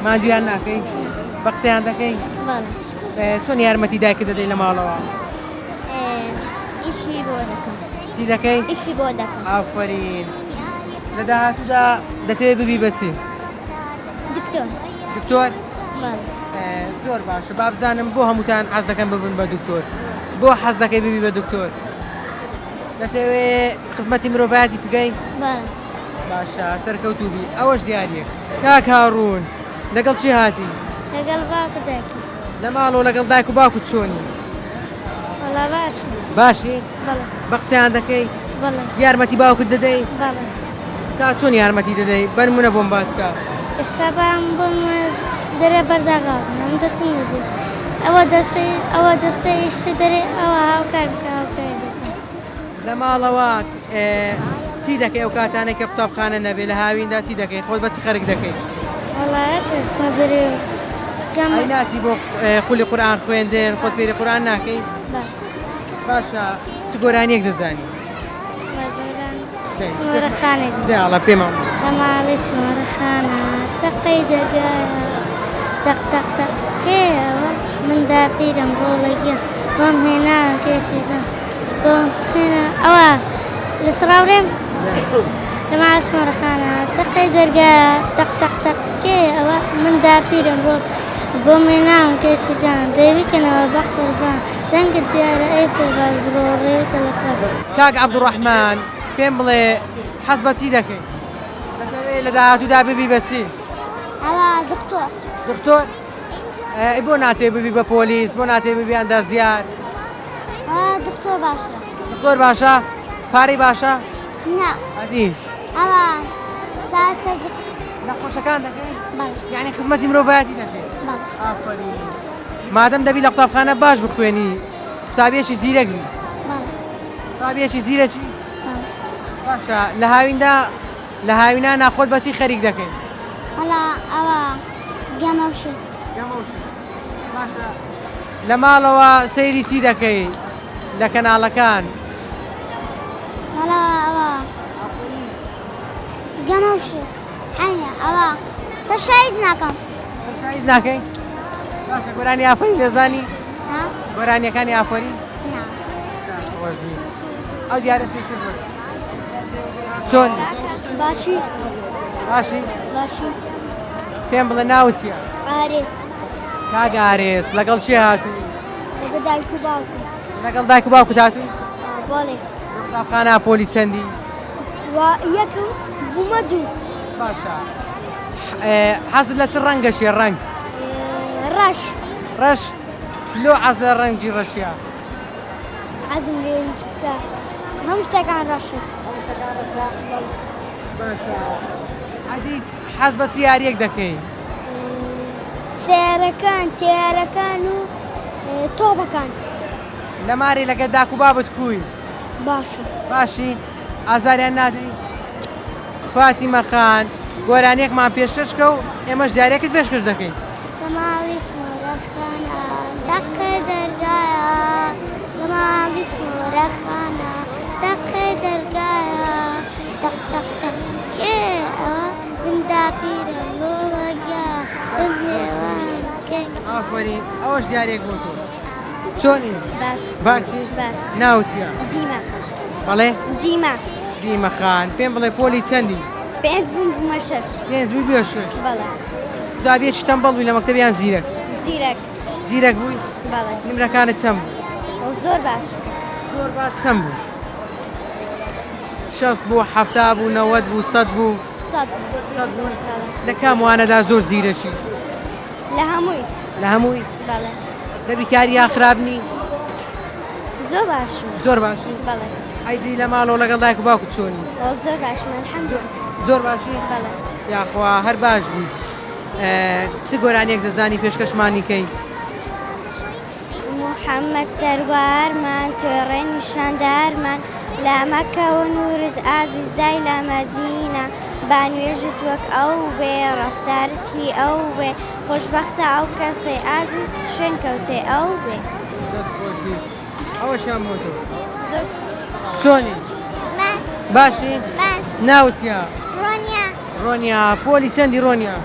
ماندوویان ناکەی بە قسەیان دەکەی؟ بەڵێ. چۆن یارمەتی دایکت دەدەی لە ماڵەوە؟ ئیشی بۆ دەکەم. چی دەکەی؟ ئیشی بۆ دەکەم. ئافەرین. لە داهاتوودا دەتەوێت ببی بە چی؟ دکتۆر. دکتۆر؟ بەڵێ. زۆر باشە با بزانم بۆ هەمووتان حەز دەکەن ببن بە دکتۆر بۆ حەز دەکەی ببی بە دکتۆر؟ دەتەوێ خزمەتی مرۆڤایەتی بکەی؟ بەڵێ. باشە سەرکەوتوو بی ئەوەش دیاریەک. کاک هاڕوون لەگەڵ کێ هاتی؟ لەگەڵ باوک و دایکم. لە ماڵەوە لەگەڵ دایک و باوکت چۆنی؟ وەڵا باشم. باشی؟ بەڵێ. بە قسەیان دەکەی؟ بەڵێ. یارمەتی باوکت دەدەی؟ بەڵێ. تا چۆن یارمەتی دەدەی؟ بەنمونە بۆم باس کە. ئێستا بام بۆم دەرێ بەرداغا من دەچم دەدێ ئەوە دەستەی ئەوە دەستەی شت دەرێ ئەوە هاوکار بکە هاوکاری دەکەم. لە ماڵەوە چی دەکەی ئەو کاتانەی کە قوتابخانە نەبێ لە هاویندا چی دەکەی خۆت بە چ خەرک دەکەی؟ وەڵا دەچمە دەرێ و گەمە. ئەی ناچی بۆ خولی قورئان خوێندن خۆت فێری قورئان ناکەی؟ باشە چ گۆرانیەک دەزانی؟ دەڵە پێمان لە ماڵی سمۆرەخانە تەقەی دەرگایە تەق تەق تەق کێیەوە من داپیرم ڕۆڵە گیان بۆم هێنا کێچی جوان بۆم هێنا ئەوە لە سڕاورێم لە ماڵی سمۆرەخانە تەقەی دەرگایە تەق تەق تەق کێیەوە من داپیرم ڕۆڵ بۆم هێنا کێچی جوان دەیبکەنەوە بە قوربان دەنگت دیارە ئەی فێرباز بڕۆ ڕێوی تەلەکەت. کاک عەبدولڕەحمان پێم بڵێ حەز بە چی دەکەی؟ دەتەوێ لە داهاتوودا ببی بە چی؟ ئەوە دکتۆر. دکتۆر؟ ئەی بۆ ناتەوێ ببی بە پۆلیس؟ بۆ ناتەوێ ببی ئەندازیار؟ دکتۆر باشترە. دکتۆر باشە؟ پارەی باشە؟ نا. ئەدی؟ ئەوە چارەسەری. نەخۆشەکان دەکەی؟ بەڵێ. یعنی خزمەتی مرۆڤایەتی دەکەی؟ بەڵێ. ئافەرین. مادەم دەبی لە قوتابخانە باش بخوێنی قوتابیەکی زیرەک بی. بەڵێ. قوتابیەکی زیرەکی؟ بەڵێ. باشە لە هاویندا لە هاوینا ناخۆت بە چی خەریک دەکەی؟ وەڵا ئەوە گەمە و شت. گەمە و شت. باشە لە ماڵەوە سەیری چی دەکەی لە کەناڵەکان؟ وەڵا ئەوە گەمە و شت. عەینە ئەوە تەشایز ناکەم. تەشایز ناکەی؟ باشە گۆرانی ئافەرین دەزانی؟ ها؟ گۆرانیەکانی ئافەرین؟ نا. خۆش بی. ئەو دیارەش پێشکەش بکە. چۆن؟ باشی. باشی؟ باشی. پێم بڵێ ناوت چییە؟ ئارێز. کاک ئارێز لەگەڵ کێ هاتووی؟ لەگەڵ دایک و باوکم. لەگەڵ دایک و باوکت هاتووی؟ بەڵێ. لە قوتابخانە پۆلی چەندی؟ و یەکم بوومە دوو. باشە حەزت لە چ ڕەنگەشی ڕەنگ؟ ڕەش. ڕەش؟ لۆ حەز لە ڕەنگی ڕەشە؟ حەزم لێ چکە هەموو شتەکان ڕەشن. هەموو شتەکان ڕەشە؟ باشە ئەدی حەز بە چ یاریەک دەکەی؟ سەیارەکان، تەیارەکان و تۆپەکان. لە مارێ لەگەر داک و بابت کوی؟ باشم. باشی؟ ئازاریان نادەی؟ فاتیمە خان گۆرانیەکمان پێشکەش کە و ئێمەش دیاریەکت پێشکەش دەکەین. لە ماڵی سمۆرە خانە دەقێ دەرگایە لە ماڵی سمۆرە خانە دەقێ دەرگایە دەق دەق دەق کێ ئەوە من داپیرم ڕۆڵە گیا بم هێوان کەی. ئافەرین ئەوەش دیاریەک بۆ تۆ. چۆنی؟ باش. باشی؟ باش. ناوت چییە؟ دیمە. بەڵێ؟ دیمە. دیمە خان پێم بڵێ پۆلی چەندی؟ پێنج بووم بوومە شەش. پێنج بووی بووە شەش. بەڵێ. قوتابیەکی تەمبەڵ بووی لە مەکتەب یان زیرەک؟ زیرەک. زیرەک بووی؟ بەڵێ. نمرەکانت چەند بوو؟ زۆر باش. زۆر باش چەند بوو؟ شەست بوو، حەفتا بوو، نەوەد بوو، سەد بوو؟ سەد. سەد بوو؟ لە کام وانەدا زۆر زیرەکی؟ لە هەمووی. لە هەمووی؟ بەڵێ. لە بیکاری یا خراپ نی؟ زۆر باشم. زۆر باشی؟ بەڵێ. ئەی دی لە ماڵەوە لەگەڵ دایک و باوکت چۆنی؟ زۆر باشم الحمدلله. زۆر باشی؟ بەڵێ. یاخوا هەر باش بی. چ گۆرانیەک دەزانی پێشکەشمانی کەی؟ محەممەد سەروەرمان تۆی ڕێ نیشاندەرمان لە مەککەوە نوورت ئازیز دای لە مەدینە با نوێژت وەک ئەو بێ ڕەفتارت هی ئەو بێ خۆشبەختە ئەو کەسەی ئازیز شوێن کەوتەی ئەو بێ. دەست خۆش بی ئەوەشیان بۆ تۆ. زۆر سوپاس. چۆنی؟ باش. باشی؟ باش. ناوت چیە؟ ڕۆنیا. ڕۆنیا پۆلی چەندی ڕۆنیا؟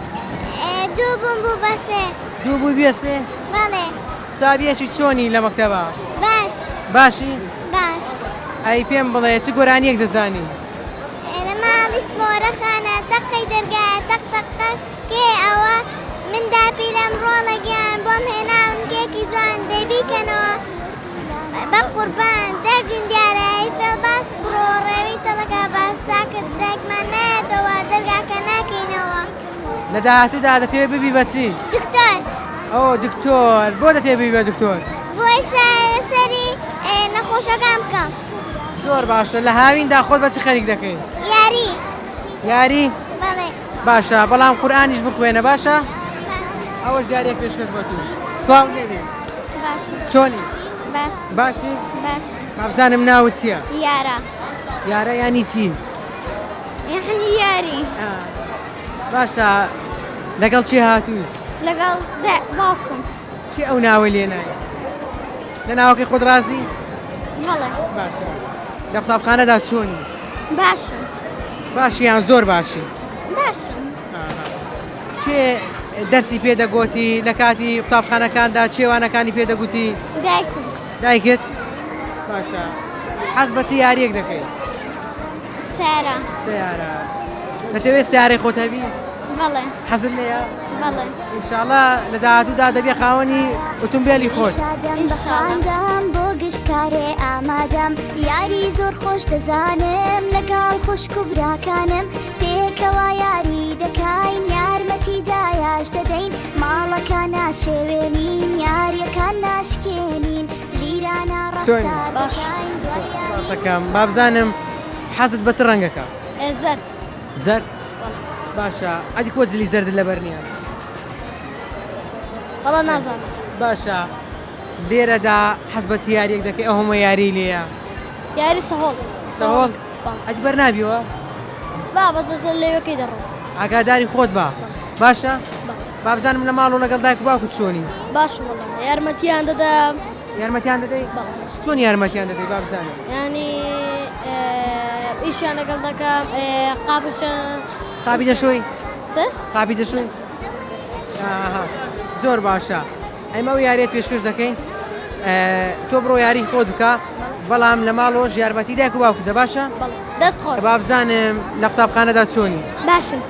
دوو بووم بوو بە سێ. دوو بووی بە سێ؟ بەڵێ. قوتابیەکی چۆنی لە مەکتەبا؟ باش. باشی؟ باش. ئەی پێم بڵێ چ گۆرانیەک دەزانی؟ لە ماڵی سمۆرە خانە تەقەی دەرگایە تەق تەق تەق کێ ئەوە من داپیرەم ڕۆڵە گیان بۆم هێناون کێکی جوان دەی بیکەنەوە بە قوربان دەرگن دیارە ئەی فێڵباز بڕۆ ڕێوی تەڵەکە باز تاکت دایکمان نایەتەوە دەرگاکە ناکەینەوە. لە داهاتوودا دەتەوێت ببی بە چی؟ دکتۆر. ئۆ دکتۆر بۆ دەتەوێت ببی بە دکتۆر؟ بۆی چارەسەری نەخۆشەکان بکەم. زۆر باشە لە هاویندا خۆت بە چ خەریک دەکەی؟ یاری. یاری؟ بەڵێ. باشە بەڵام قورئانیش بخوێنە باشە؟ ئەوەش دیارێک پێشکەش بۆ تو. سڵاو لێبێ. باش. چۆنی؟ باش. باشی؟ باش. با بزانم ناوت چییە؟ یارە. یارە یانی چی؟ یعنی یاری. باشە لەگەڵ چی هاتووی؟ لەگەڵ باوکم. چی ئەو ناوەی لێ نای؟ لە ناوەکەی خۆت ڕازی؟ بەڵێ. باشە لە قوتابخانەدا چۆنی؟ باشم. باشی یان زۆر باشی؟ باشم. کێ دەرسی پێ دەگۆتی لە کاتی قوتابخانەکاندا چێ وانەکانی پێ دەگوتی؟ دایکم. دایکت؟ باشە حەز بە چ یاریەک دەکەی؟ سارە. سیارە. دەتەوێت سیارەی خۆت هەبی؟ بەڵێ. حەزت لێیە؟ بەڵێ. ئینشاڵڵا لە داهاتوودا دەبێ خاوەنی ئۆتۆمبێلی خۆت. شادم بە خواندم بۆ گشت کارێ ئامادەم یاری زۆر خۆش دەزانم لەگەڵ خوشک و براکانم پێکەوە یاری دەکاین یارمەتی دایاش دەدەین ماڵەکان ناشێوێنین یاریەکان ناشکێنین ژیرانە چۆنی؟ ڕەفتار باش. دەکاین دوای یاری سپاس دەکەم. با بزانم حەزت بە چ ڕەنگەکە؟ زەرد. زەرد؟ باشە ئەدی کۆ جلی زەردت لەبەر نییە؟ وەڵا نازانم. باشە لێرەدا حەز بە چ یاریەک دەکەی ئەو هەموو یاری لێیە؟ یاری سەهۆڵ. سەهۆڵ؟ بەڵێ. ئەدی بەر نابیەوە؟ با بەس دەستە لێوەکەی دەڕۆم. ئاگاداری خۆت بە باشە؟ با بزانم لە ماڵ و لەگەڵ دایک و باوکت چۆنی؟ باشم وەڵا یارمەتیان دەدەم. یارمەتیان دەدەی؟ چۆن یارمەتیان دەدەی با بزانم؟ یانی ئیشیان لەگەڵ دەکەم قاپشیان. قاپی دەشۆی؟ چ؟ قاپی دەشۆی؟ ئاها زۆر باشە ئەمە ئەو یاریە پێشکەش دەکەین تۆ بڕۆ یاری خۆت بکە بەڵام لە ماڵەوەش یارمەتی دایک و باوکت دە باشە؟ دەست خۆش. با بزانم لە قوتابخانەدا چۆنی؟ باشم.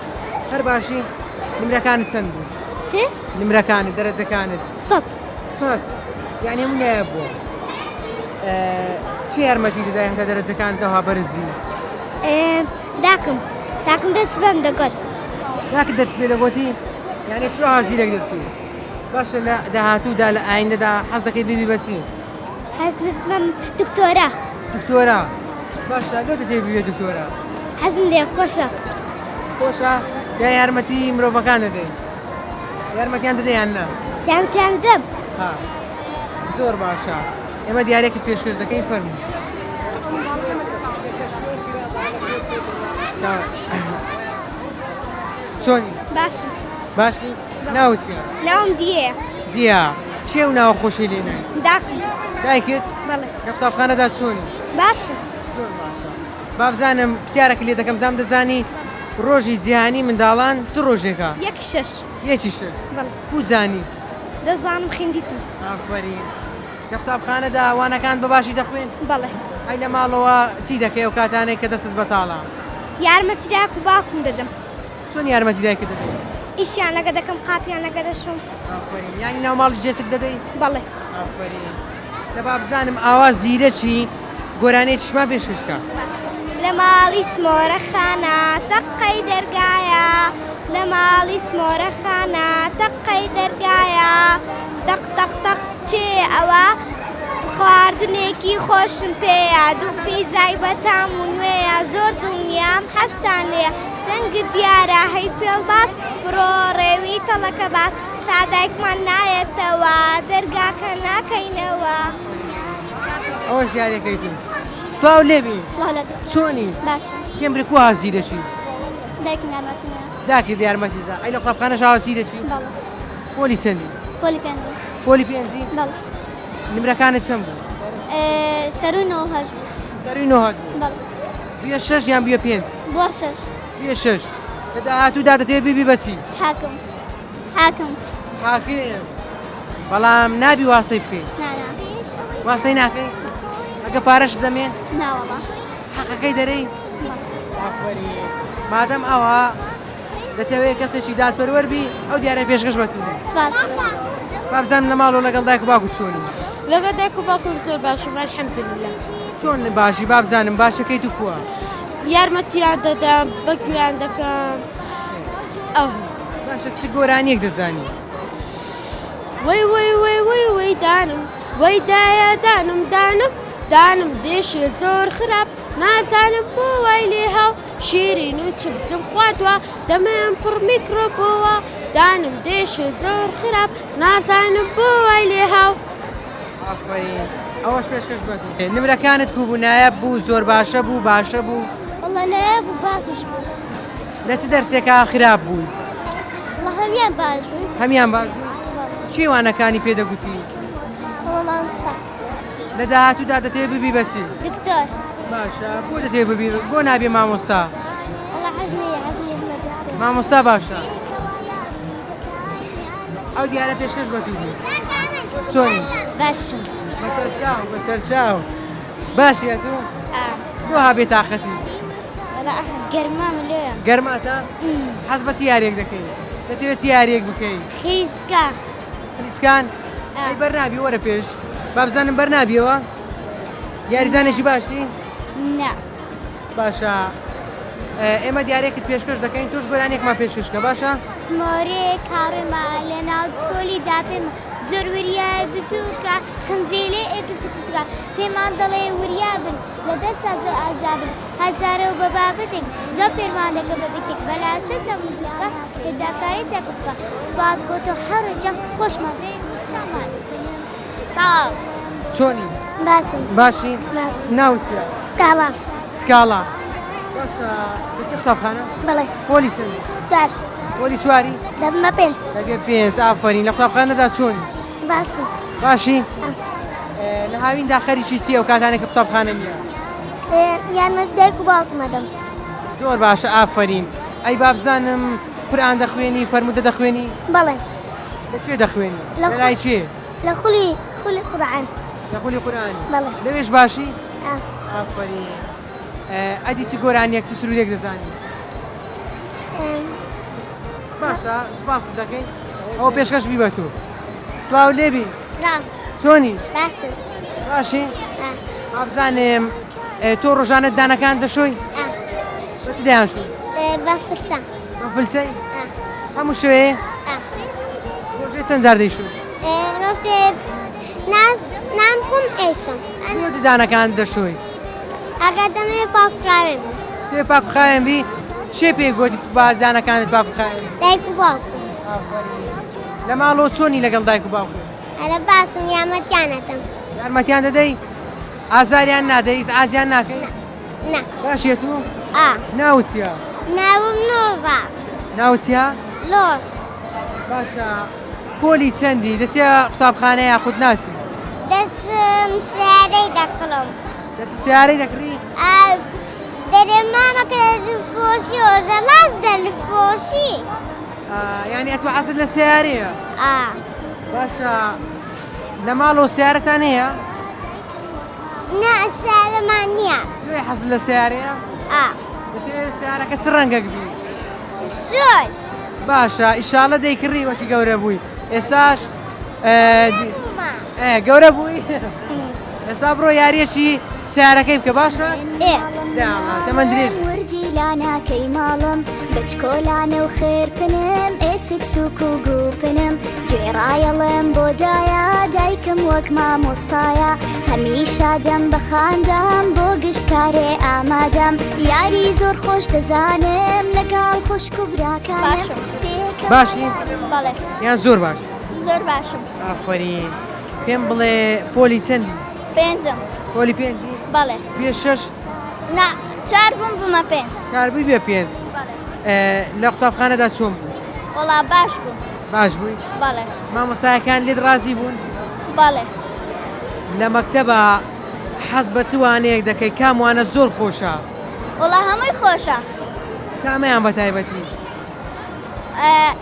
هەر باشی؟ نمرەکانت چەند بوو؟ چی؟ نمرەکانت دەرەجەکانت؟ سەد. سەد یعنی هەموو نایاب بووە. چی یارمەتی دەدای هەتا دەرەجەکانت ئەوها بەرز بی؟ داکم داکم دەست بەم دەگوت. داکت دەرسی پێ دەگۆتی؟ یعنی چۆ ئەوها زیرەک دەرچووی؟ باشە لە داهاتوودا لە ئایندەدا حەز دەکەی ببی بە چی؟ حەز ببم دکتۆرە. دکتۆرە باشە لۆ دەتەوێ ببیە دکتۆرە؟ حەزم لێ خۆشە. خۆشە؟ یا یارمەتی مرۆڤەکان دەدەی؟ یارمەتیان دەدەی یان نا؟ یارمەتیان دەدەم. ها زۆر باشە ئێمە دیارێکت پێشکەش دەکەین فەرموو. چۆنی؟ باشم. باشی؟ ناوت چییە؟ ناوم دیەیە. دیە کێ ئەو ناوە خۆشەی لێ ناوی؟ داکم. دایکت؟ بەڵێ. لە قوتابخانەدا چۆنی؟ باشم. زۆر باشە. با بزانم پرسیارێک لێ دەکەم زام دەزانی ڕۆژی جیهانی منداڵان چ ڕۆژێکە؟ یەکی شەش. یەکی شەش. بەڵێ. کو زانی؟ دەزانم خوێندیتم. ئافەرین. لە قوتابخانەدا وانەکان بە باشی دەخوێن؟ بەڵێ. ئەی لە ماڵەوە چی دەکەی ئەو کاتانەی کە دەستت بەتاڵە؟ یارمەتی دایک و باوکم دەدەم. چۆن یارمەتی دایکت دەدەی؟ ئیشیان لەگە دەکەم قاپیان لەگە دەشۆم. ئافەرین. یانی ناو ماڵیش جێسک دەدەی؟ بەڵێ. ئافەرین. دە با بزانم ئاوا زیرەکی گۆرانیەکیشمان پێشکەش کە. لە ماڵی سمۆرە خانە تەقەی دەرگایە لە ماڵی سمۆرە خانە تەقەی دەرگایە تەق تەق تەق کێ ئەوە خواردنێکی خۆشم پێیە دوو پیزای بەتام و نوێیە زۆر دڵنیام حەزتان لێیە دەنگت دیارە هەی فێڵباز بڕۆ ڕێوی تەڵەکە باز تا دایکمان نایەتەوە دەرگاکە ناکەینەوە. ئەوەش دیارەکەی تو. سڵاو لێبی. سڵاو لە تۆ. چۆنی؟ باشم. پێم بڵێ کوا زیرەکی؟ دایکم یارمەتیم دا. داکت یارمەتیت دا. ئەی لە قوتابخانەش ئاوا زیرەکی؟ بەڵێ. پۆلی چەندی؟ پۆلی پێنجم. پۆلی پێنجی؟ بەڵێ. نمرەکانت چەند بوو؟ سەرووی 98 بوو. سەرووی 98 بوو. بەڵێ. بوویە شەش یان بوویە پێنج؟ بووە شەش. بوویە شەش. لە داهاتوودا دەتەوێت ببی بە چی؟ حاکم. حاکم. حاکم. بەڵام نابی واستەی بکەی. نا نا. واستەی ناکەی؟ ئەگە پارەشت دەمێ؟ نا وەڵا. حەقەکەی دەرێی؟ ئافەرین. مادەم ئەوها دەتەوێت کەسێکی دادپەروەر بی ئەو دیارە پێشکەش بە تو. سپاس. با بزانم لە ماڵەوە لەگەڵ دایک و باوکت چۆنی؟ لەگەڵ دایک و باوکم زۆر باشم الحمدلله. چۆن باشی با بزانم باشەکەی تو کووە؟ یارمەتیان دەدەم بەگوێیان دەکەم ئەو. باشە چ گۆرانیەک دەزانی؟ وەی وەی وەی وەی وەی دانم وەی دایە دانم دانم دانم دێشێ زۆر خراپ نازانم بۆ وای لێ هاو. شیرین و چپسم خواردوە دەمم پڕ میکرۆبۆوە دانم دێشێ زۆر خراپ نازانم بۆ وای لێهاو. ئافەرین ئەوەش پێشکەش بە تۆ. نمرەکانت کو بوو نایاب بوو زۆر باشە بوو باشە بوو؟ وەڵا نایاب بوو باشیش بوو. لە چ دەرسێکا خراپ بووی؟ وەڵا هەموویان باش بوون. هەموویان باش بوون؟ کێ وانەکانی پێ دەگوتی؟ وەڵا مامۆستا. لە داهاتوودا دەتەوێت ببی بە چی؟ دکتۆر. باشە بۆ دەتەوێت ببی بۆ نابێ مامۆستا؟ وەڵا حەز نییە حەز نییە ببمە دکتۆر. مامۆستا باشە. ئەو دیارە پێشکەش بە تو بوو. چۆنی؟ باشم. بەسەر چاو بەسەر چاو. باشی ئەتوو؟ بۆ ها بێتاقەتی؟ وەڵا گەرمامە لۆیە. گەرماتە؟ حەز بە چ یاریەک دەکەی؟ دەتەوێت چ یاریەک بکەی؟ خیسکە. خلیسکان؟ ئەی بەرنابی وەرە پێش با بزانم بەرنابیەوە یاریزانێکی باشی؟ نا. باشە ئێمە دیارێکت پێشکەش دەکەین تۆش گۆرانیەکمان پێشکەش کە باشە؟ سمۆرێ کاڕێمە لە ناو پۆلی داپێمە زۆر وریای بچووکە خنجیلێ ئێکچ کوچکە پێمان دەڵێ وریا بن لە دەستا زۆر ئازابن هەزارە و بە بابەتێک جا پێرمان دەکە بە بیتێک بەلاشە چەموزوکە پێداکاری چاک بکە سوپاس بۆ تۆ هەر ڕۆژەم خۆشمان دەوێی چامان تەواو. چۆنی؟ باشم. باشی؟ باشم. ناوت چیە؟ سکاڵا. سکاڵا. باشە دەچی قوتابخانە؟ بەڵێ. پۆلی چەندی؟ چوار. پۆلی چواری؟ دەبمە پێنج. دەبێ پێنج. ئافەرین. لە قوتابخانەدا چۆنی؟ باشم. باشی؟ لە هاویندا خەریکی چی ئەو کاتانێک کە قوتابخانە نییە؟ یارمەتی دایک و باوکم ئەدەم. زۆر باشە ئافەرین. ئەی بابزانم قورئان دەخوێنی فەرموودە دەخوێنی؟ بەڵێ. لە کوێ دەخوێنی؟ لە لای کێ؟ لە خولی خولی قورئان. لە خولی قورئانی؟ بەڵێ. لەوێش باشی؟ ئا. ئافەرین. ئەدی چ گۆرانیەک چ سروودێک دەزانی؟ باشە سوپاست دەکەین. ئەوە پێشکەش بی بە تۆ. سڵاو لێبی. سڵاو. چۆنی؟ باشم. باشی؟ وابزانم تۆ ڕۆژانە دانەکان دەشۆی؟ بە چ دەیانشۆی؟ بە فلچە. بە فلچەی؟ هەموو شوێ؟ ڕۆژێ چەند جار دەیشۆی؟ ڕۆژێ نان خۆم ئەیشۆم. بۆ ددانەکان دەشۆی؟ ئەگەر دەمەوێ پاک و خاوێن بم. تۆ پاک و خاوێن بی؟ کێ پێی گوت با دانەکانت پاک و خاوێن بی؟ دایک و باوکم. ئافەرین. لە ماڵەوە چۆنی لەگەڵ دایک و باوکت؟ ئەرە باشم یارمەتیان ئەدەم. یارمەتیان دەدەی؟ ئازاریان نادەی؟ ئیزعاجیان ناکەی؟ نا. باشی ئەتوو؟ ئا. ناوت چییە؟ ناوم لۆزە. ناوت چییە؟ لۆز. باشە پۆلی چەندی؟ دەچیە قوتابخانە یاخود ناچی؟ دەچم سیارەی دەکڕم. دەچی سیارەی دەکڕی؟ ئا. دەرێ مامەکە دەلفۆشی ئۆزە لاس دەلفۆشی. یانی ئەتوو حەزت لە سیارەیە؟ ئا. باشە لە ماڵەوە سیارەتان هەیە؟ نا سیارەمان نییە. لۆیە حەزت لە سیارەیە؟ ئا. دەتەوێت سیارەکە چ ڕەنگەک بی؟ سوور. باشە ئیشاڵە دەیکڕی وەکی گەورە بووی ئێستاش گەورە بووی ئێستا بڕۆ یاریەکی سیارەکەی بکە باشە تەمەن درێژ وردی لاناکەی ماڵم بچکۆلانە و خێرپنم ئێسک سوک و گوپنم گوێڕایەڵم بۆ دایە دایکم وەک مامۆستایە هەمیشە دەم بە خاندام بۆ گشت کارێ ئامادەم یاری زۆر خۆش دەزانم لەگەڵ خوشک و براکانم باشی؟ بەڵێ. یان زۆر باش؟ زۆر باشم. ئافەرین. پێم بڵێ پۆلی چەندی؟ پێنجم. پۆلی پێنجی؟ بەڵێ. بێ شەش؟ نا چار بووم بوومە پێنج. چار بووی بێ پێنج. بەڵێ. لە قوتابخانەدا چۆن بوو؟ وەڵا باش بوو. باش بووی؟ بەڵێ. مامۆستایەکان لێت ڕازی بوون؟ بەڵێ. لە مەکتەبا حەز بە چ وانەیەک دەکەی کام وانە زۆر خۆشە؟ وەڵا هەمووی خۆشە. کامەیان بە تایبەتی؟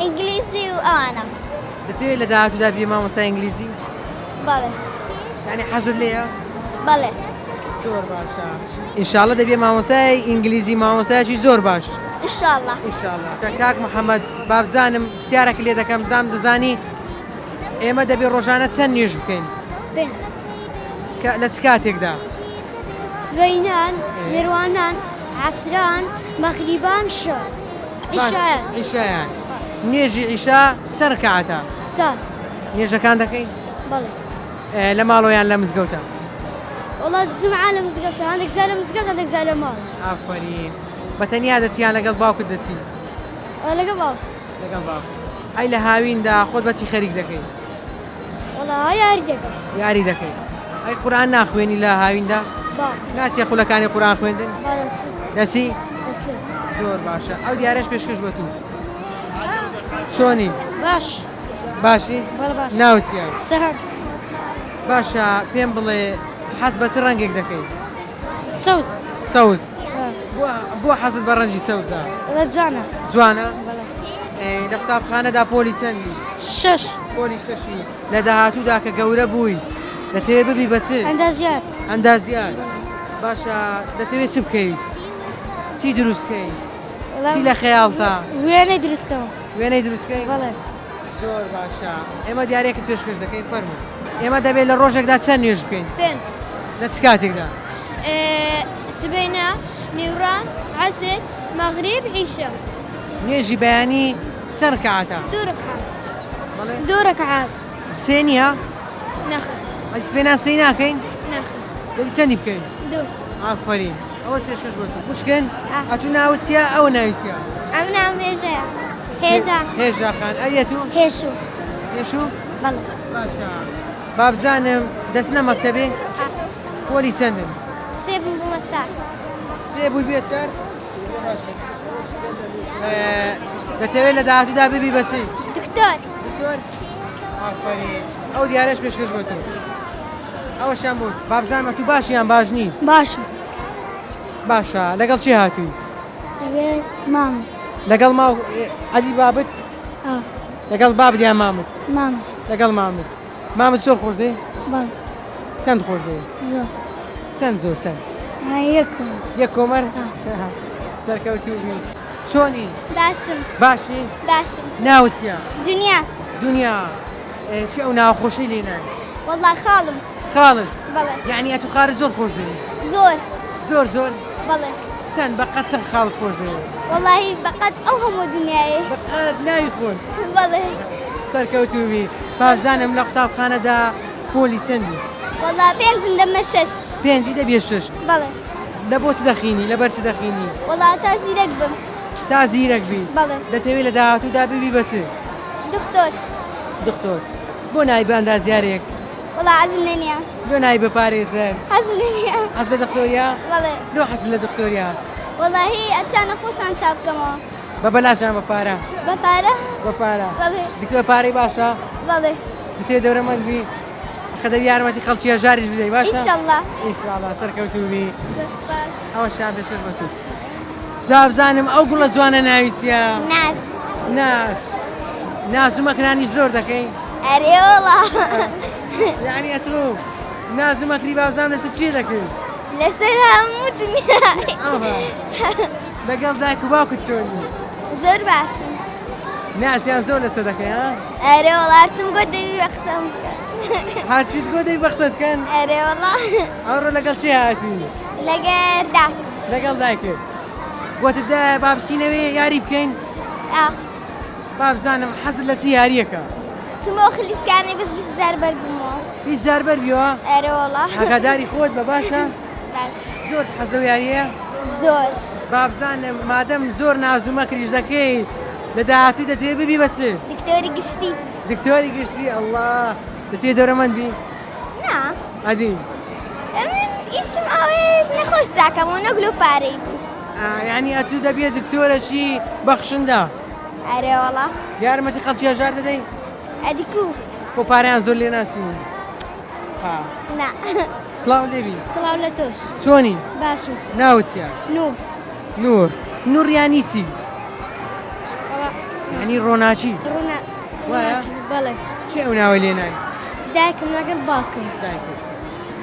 ئینگلیزی و ئەوانە. دەتەوێت لە داهاتوودا ببی مامۆستای ئینگلیزی؟ بەڵێ. یانی حەزت لێیە؟ بەڵێ. زۆر باشە ئینشاڵڵە دەبیە مامۆستای ئینگلیزی مامۆستایەکی زۆر باش. ئینشاڵڵە. ئینشاڵڵە. کاک محەممەد بابزانم پرسیارێک لێ دەکەم بزانم دەزانی ئێمە دەبێ ڕۆژانە چەند نوێژ بکەین؟ پێنج. کە لە چ کاتێکدا؟ سبەینان، نێروانان، عەسران، مەغریبان، شەو. عیشایان. عیشایان. نوێژی عیشا چەند ڕکعەتە؟ چار. نوێژەکان دەکەی؟ بەڵێ. لە ماڵەوە یان لە مزگەوتە؟ وەڵا جومعە لە مزگەوتە، هەندێک جار لە مزگەوت هەندێک جار لە ماڵ. ئافەرین. بە تەنیا دەچی یان لەگەڵ باوکت دەچی؟ لەگەڵ باوک. لەگەڵ باوک. ئەی لە هاویندا خۆت بە چی خەریک دەکەی؟ وەڵا یاری دەکەم. یاری دەکەی. ئەی قورئان ناخوێنی لە هاویندا؟ با. ناچیە خولەکانی قورئان خوێندن؟ با دەچم. دەچی؟ دەچم. زۆر باشە. ئەو دیارەش پێشکەش بە تو. چۆنی؟ باش. باشی؟ بەڵێ باش. ناوت چییە؟ سەهەند. باشە پێم بڵێ حەز بە چ ڕەنگێک دەکەی؟ سەوز. سەوز. بۆ حەزت بە ڕەنگی سەوزە؟ جوانە. جوانە؟ لە قوتابخانەدا پۆلی چەندی؟ شەش. پۆلی شەشی. لە داهاتوودا کە گەورە بووی دەتەوێت ببی بە چ؟ ئەندازیار. ئەندازیار. باشە دەتەوێت چ بکەیت؟ چی دروست کەی؟ چی لە خەیاڵتە؟ وێنەی دروستکەم. وێنەی دروستکەی؟ بەڵێ. زۆر باشە ئێمە دیارێکت پێشکەش دەکەین فەرموو. ئێمە دەبێت لە ڕۆژێکدا چەند نوێژ بکەین؟ پێنج. لە چ کاتێکدا؟ سبەینە، نیوڕان، عەسر، مەغریب، عیشە. نوێژی بەیانی چەند ڕکعاتە؟ دوو ڕکعات. بەڵێ؟ دوو ڕکعات. سێ نییە؟ نەخێر. ئەی سبەینان سێی ناکەین؟ نەخێر. دەبی چەندی بکەین؟ دوو. ئافەرین. ئەوەش پێشکەش بۆ تۆ. خوشکن ئەتوو ناوت چییە؟ ئەوە ناوی چییە؟ ئەم ناوم هێژایە. هێژا. هێژا خان. ئەی ئەتوو؟ هێشوو. هێشوو؟ بەڵێ. باشە با بزانم دەچنە مەکتەبێ؟ ئا. پۆلی چەندن؟ سێ بووم بوومە چار. سێ بووی بوویە چار؟ باشە. دەتەوێت لە داهاتوودا ببی بە چی؟ دکتۆر. دکتۆر؟ ئافەرین. ئەو دیارەش پێشکەش بۆ تۆ. ئەوەشیان بۆ تۆ. با بزانم ئەتوو باشی یان باش نی؟ باشم. باشە لەگەڵ کێ هاتووی؟ لەگەڵ مام. لەگەڵ ماو ئەدی بابت؟ ئا. لەگەڵ بابت یان مامت؟ مام. لەگەڵ مامت. مامت زۆر خۆش دێ؟ بەڵێ. چەند خۆش دێ؟ زۆر. چەند زۆر چەند؟ یەک کۆمەر. یەک کۆمەر؟ سەرکەوتوو بی. چۆنی؟ باشم. باشی؟ باشم. ناوت چییە؟ دنیا. دنیا. چی ئەو ناوە خۆشەی لێ ناوی؟ وەڵا خاڵم. خاڵت؟ بەڵێ. یعنی ئەتوو خارت زۆر خۆش دەوێ؟ زۆر. زۆر زۆر؟ بەڵێ. چەند بەقەد چەند خاڵت خۆش دەوێ؟ وەڵاهی بەقەد ئەو هەموو دنیایەی. بەقەد ناوی خۆت؟ بەڵێ. سەرکەوتوو بی. بابزانم لە قوتابخانەدا پۆلی چەندی؟ وەڵا پێنجم دەبمە شەش. پێنجی دەبیە شەش. بەڵێ. لە بۆ چ دەخینی؟ لەبەر چ دەخینی؟ وەڵا تا زیرەک بم. تا زیرەک بی. بەڵێ. دەتەوێ لە داهاتوودا ببی بە چ؟ دختۆر. دختۆر. بۆ نای بە ئەندازیارێک؟ وەڵا حەزم لێ نییە. لۆ نای بە پارێزەر؟ حەزم لێ نییە. حەز لە دختۆریە؟ بەڵێ. لۆ حەز لە دختۆریە؟ وەڵاهی ئەتا نەخۆشان چاک بکەمەوە. بە بەلاش یان بە پارە؟ بە پارە. بە پارە. بەڵێ. دکتۆر پارەی باشە؟ بەڵێ. دەتەوێ دەورەمەند بی؟ ئەخە دەبی یارمەتی خەڵکی هەژاریش بدەی باشە؟ ئینشەڵا. ئینشەڵا سەرکەوتوو بی. زۆر سوپاس. ئەوەشیان پێشکەش بە تۆ. دابزانم ئەو گوڵە جوانە ناوی چییە؟ ناز. ناز. ناز و مەکرانیش زۆر دەکەی؟ ئەرێ وەڵا. یعنی ئەتوو ناز و مەکری بابزانم لەسەر چی دەکەی؟ لەسەر هەموو دنیا. ئەوها. لەگەڵ دایک و باوکت چۆنی؟ زۆر باشم. نازیان زۆر لەسەر دەکەی ها؟ ئەرێ وەڵا هەرچم گۆت دەبی بە قسەم بکەن. هەرچیت گۆت دەبی بە قسەت بکەن؟ ئەرێ وەڵا. ئەوڕۆ لەگەڵ کێ هاتی؟ لەگەر داکم. لەگەڵ دایکت. گۆتت دایە با بچینەوێ یاری بکەین؟ ئا. با بزانم حەزت لە چ یارییەکە؟ چمەوە خلیسکانەی بەس 20 جار بەر بوومەوە. 20 جار بەر بیەوە؟ ئەرێ وەڵا. ئاگاداری خۆت بە باشە؟ باش. زۆر حەز لەو یارییە؟ زۆر. با بزانم مادەم زۆر ناز و مەکریش دەکەی لە داهاتوو دەتەوێ ببی بە چ؟ دکتۆری گشتی. دکتۆری گشتی ئەڵڵا دەتەوێ دەورەمەند بی؟ نا. ئەدی؟ ئەمن ئیشم ئەوەیە نەخۆش چاکەمەوە نەک لۆ پارەی بی. یانی ئەتوو دەبیە دکتۆرەکی بەخشندە؟ ئەرێ وەڵا. یارمەتی خەڵکی هەژار دەدەی؟ ئەدی کوو؟ خۆ پارەیان زۆر لێ ناستێنی. ها. نا. سڵاو لێبی. سڵاو لە تۆش. چۆنی؟ باشم. ناوت چییە؟ نوور. نوور. نوور یانی چی؟ یانی ڕۆناکی. ڕۆنا. وایە؟ بەڵێ. کێ ئەو ناوەی لێ ناوی؟ دایکم لەگەڵ باوکم. دایکت.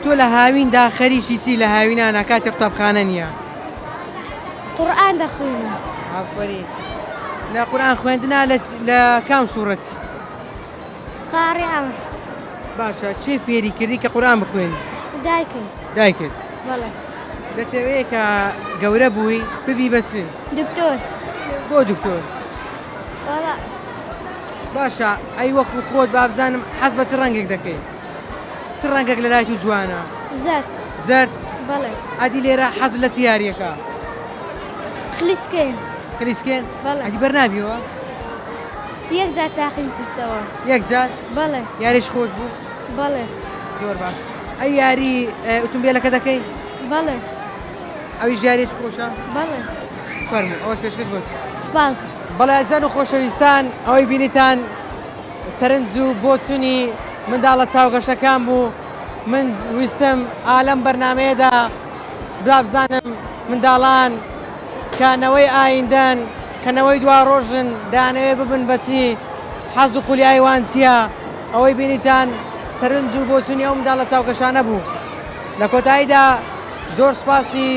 تۆ لە هاویندا خەریکی چی لە هاوینانا کاتی قوتابخانە نییە؟ قورئان دەخوێنم. ئافەرین. لە قورئان خوێندنا لە کام سوڕەتی؟ قاڕیعە. باشە کێ فێری کردی کە قورئان بخوێنی؟ دایکم. دایکت. بەڵێ. دەتەوێ کە گەورە بووی ببی بە چ؟ دکتۆر. بۆ دکتۆر؟ وەڵا. باشە ئەی وەکو خۆت بابزانم حەز بە چ ڕەنگێک دەکەی؟ چ ڕەنگێک لە لای تو جوانە؟ زەرد. زەرد؟ بەڵێ. ئەدی لێرە حەز لە چ یاریەکە؟ خلیسکێن. خلیسکێن؟ بەڵێ. ئەدی بەر نابیەوە؟ یەک جار تاقیم کردەوە. یەک جار؟ بەڵێ. یاریش خۆش بوو؟ بەڵێ. زۆر باش. ئەی یاری ئوتومبێلەکە دەکەی؟ بەڵێ. ئەویش یاریەکی خۆشە؟ بەڵێ. فەرموو ئەوەش پێشکەش بۆ. سوپاس. بەڵێ ئازیزان و خۆشەویستان ئەوەی بینیتان سەرنج و بۆچونی منداڵە چاوگەشەکان بوو من ویستم ئا لەم بەرنامەیەدا دوابزانم منداڵان کە نەوەی ئایندەن کە نەوەی دواڕۆژن دەیانەوێت ببن بە چی حەز و خولیای وان چییە ئەوەی بینیتان سەرنج و بۆچونی ئەو منداڵە چاوگەشانە بوو لە کۆتاییدا زۆر سوپاسی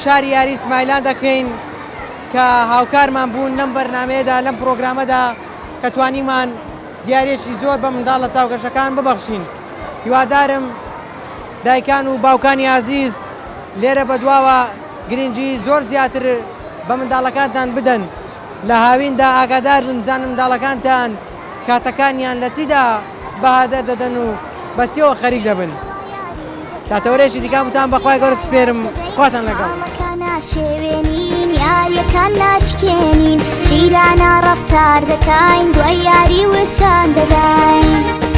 شاری یاری سمایلان دەکەین کە هاوکارمان بوون لەم بەرنامەیەدا لەم پرۆگرامەدا کە توانیمان دیارێکی زۆر بە منداڵە چاوگەشەکان ببەخشین هیوادارم دایکان و باوکانی ئازیز لێرە بەدواوە گرنگی زۆر زیاتر بە منداڵەکانتان بدەن لە هاویندا ئاگادار بن بزانن منداڵەکانتان کاتەکانیان لە چیدا بەهادەر دەدەن و بە چیەوە خەریک دەبن. تا تەوەرێکی دیکە هەمووتان بەخوای گەورە سپێرم خواتان لەگەڵ. ماڵەکە ناشێوێنین یاریەکان ناشکێنین ژیرانە ڕەفتار دەکاین دوای یاری وچان دەداین.